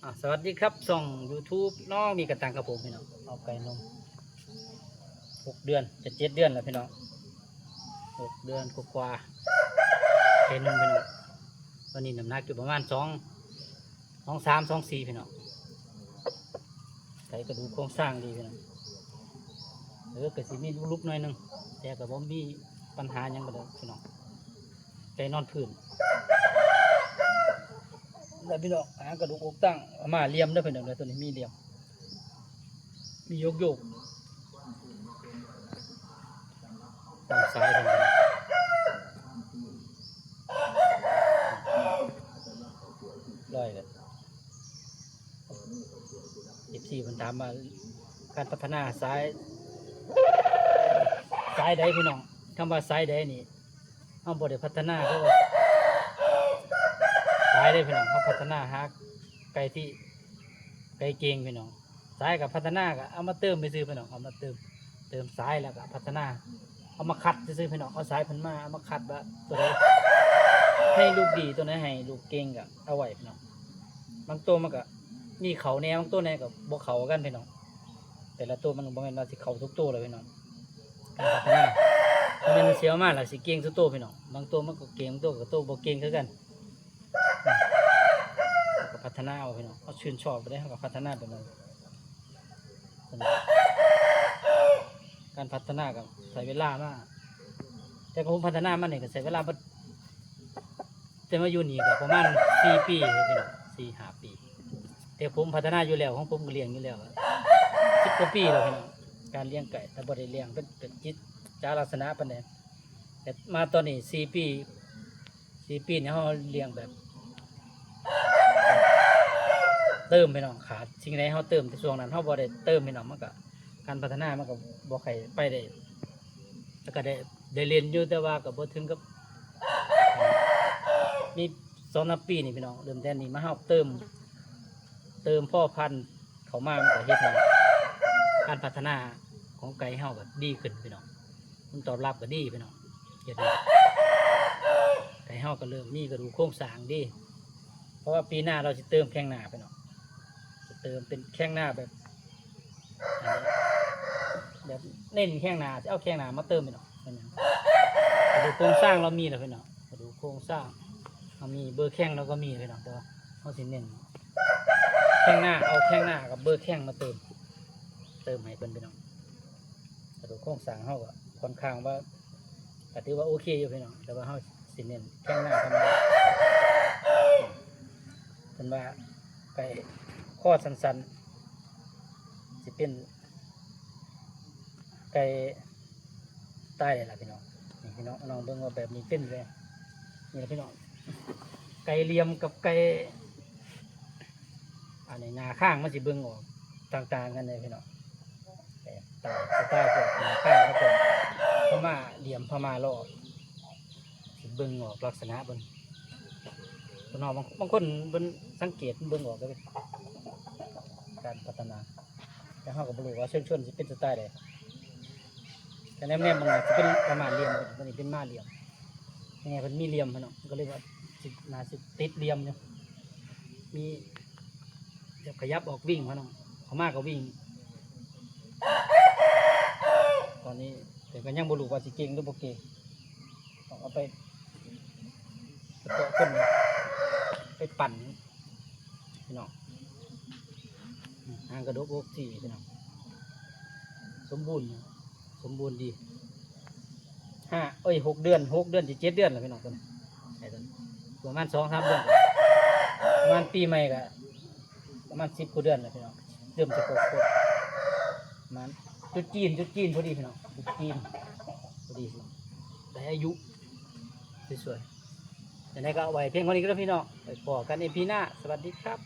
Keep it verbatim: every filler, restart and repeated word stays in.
สวัสดีครับ ช่อง YouTube น้องมีกระตังครับผมพี่น้อง เอาไก่นม หกเดือน จะเจ็ดเดือนแล้วพี่น้อง หกเดือนกว่าๆ ไก่นมพี่น้อง ตอนนี้น้ำหนักอยู่ประมาณสอง สองสาม สองสี่ พี่น้อง ไก่กระดูกโครงสร้างดีพี่น้อง เออ ก็สิมีลุบๆ หน่อยหนึ่ง แต่ก็บ่มีปัญหาหยังปานใดพี่น้อง ไก่นอนพื้น แล้วพี่น้อง หางกระดูกอกตั้ง เอามาเหลี่ยมเด้อพี่น้องเด้อ ตัวนี้มีเหลี่ยม มีโยกๆ ตามสายเพิ่น ร้อยเลย เอฟซี เพิ่นถามว่า การพัฒนาสาย สายใดพี่น้อง คำว่าสายใดนี่ เฮาบ่ได้พัฒนา เพราะว่าสายใดพี่น้อง เฮาพัฒนาหาไก่ที่ ไก่เก่งพี่น้อง สายก็พัฒนาก็เอามาเติมซื่อๆ พี่น้อง เอามาเติม เติมสายแล้วก็พัฒนา เอามาคัดซื่อๆ พี่น้อง เอาสายเพิ่นมา เอามาคัดว่าตัวใดให้ลูกดี ตัวไหนให้ลูกเก่งก็เอาไว้พี่น้อง บางตัวมันก็มีเข้าแหน่ บางตัวแหน่ก็บ่เข้ากันพี่น้อง แต่ละตัวมันก็บ่แม่นว่าสิเข้าทุกตัวเลยพี่น้อง การพัฒนา บ่แม่นสิเอามาแล้วสิเก่งทุกตัวพี่น้อง บางตัวมันก็เก่ง บางตัวก็ตัวบ่เก่งคือกัน ก็พัฒนาเอาพี่น้อง เอาชื่นชอบไปได้ เฮาก็พัฒนาไปเลย การพัฒนาก็ใช้เวลามา แต่ก็ผมพัฒนามานี่ก็ใช้เวลาบ่ แต่มาอยู่นี่ก็ประมาณสี่ปีพี่น้อง สี่ห้าปี แต่ผมพัฒนาอยู่แล้ว ของผมก็เลี้ยงอยู่แล้ว สิบกว่าปีแล้วพี่น้อง การเลี้ยงไก่ แต่บ่ได้เลี้ยงเป็น เป็นกิจจาลักษณะปานใด แต่มาตอนนี้สี่ปี สี่ปีนี่เฮาเลี้ยงแบบ เติมพี่น้อง ขาดสิ่งใดเฮาเติม แต่ช่วงนั้นเฮาบ่ได้เติมพี่น้อง มันก็ การพัฒนามันก็บ่ค่อยไปได้ แล้วก็ได้ ได้เล่นอยู่ แต่ว่าก็บ่ถึงกับ มีสองสามปีนี่พี่น้อง เริ่มแต่นี้มาเฮาเติม เติมพ่อพันธุ์เข้ามา มันก็เฮ็ดให้การพัฒนาของไก่เฮาก็ดีขึ้นพี่น้อง ผลตอบรับก็ดีพี่น้อง เฮ็ดให้ไก่เฮาก็เริ่มมีกระดูกโครงสร้างดี เพราะว่าปีหน้าเราสิเติมแข้งหน้าพี่น้อง สิเติมเป็นแข้งหน้าแบบ แบบเน้นแข้งหน้า สิเอาแข้งหน้ามาเติมพี่น้อง เป็นหยัง กระดูกโครงสร้างเรามีแล้วพี่น้อง กระดูกโครงสร้างเรามี เบอร์แข้งเราก็มีพี่น้อง แต่ว่าเราสิเน้นแข้งหน้า เอาแข้งหน้ากับเบอร์แข้งมาเติม เติมให้เพิ่นพี่น้อง กระดูกโครงสร้างเราก็ค่อนข้างว่า ก็ถือว่าโอเคอยู่พี่น้อง แต่ว่าเราสิเน้นแข้งหน้าเท่านั้น เพิ่นว่าไก่ข้อสั้นๆ สิเป็นไก่ตายเลยล่ะพี่น้อง นี่พี่น้อง น้องเบิ่งว่าแบบนี้เป็นเลย นี่ล่ะพี่น้อง ไก่เหลี่ยมกับไก่ อันนี้หน้าข้างมันสิเบิ่งออกต่างๆ กันเลยพี่น้อง แบบตาย สไตล์พวกหน้าข้าง แล้วก็พม่าเหลี่ยม พม่าลอก สิเบิ่งออกลักษณะเพิ่น พี่น้อง บาง บางคนเพิ่นสังเกตเบิ่งออกเลย การพัฒนา แต่เราก็บ่รู้ว่าเชิงชนสิเป็นสไตล์ใด แต่แนมๆ มันสิเป็นประมาณเหลี่ยม ตัวนี้เป็นมาเหลี่ยม ยังไงเพิ่นมีเหลี่ยมพี่น้อง ก็เลยว่าสิ น่าสิติดเหลี่ยมอยู่ มี เดี๋ยวขยับออกวิ่งพี่น้อง เข้ามาก็วิ่ง ตอนนี้ แต่ก็ยังบ่รู้ว่าสิเก่งหรือบ่เก่ง ต้องเอาไป ไปเกาะคน ไปปั่นพี่น้อง หางกระดกอกสี่พี่น้อง สมบูรณ์อยู่ สมบูรณ์ดี ห้า เอ้ย หกเดือน หกเดือนสิเจ็ดเดือนแล้วพี่น้อง ตัวนี้ ไอ้ตัวนี้ ประมาณสองสามเดือน ประมาณปีใหม่ก็ ประมาณสิบกว่าเดือนแล้วพี่น้อง เริ่มจะครบ ประมาณตรุษจีน ตรุษจีนพอดีพี่น้อง ตรุษจีนพอดี ได้อายุสวยๆ จั่งใดก็เอาไว้เพียงเท่านี้ก็แล้วพี่น้อง ไปพ้อกันอีพีหน้า สวัสดีครับ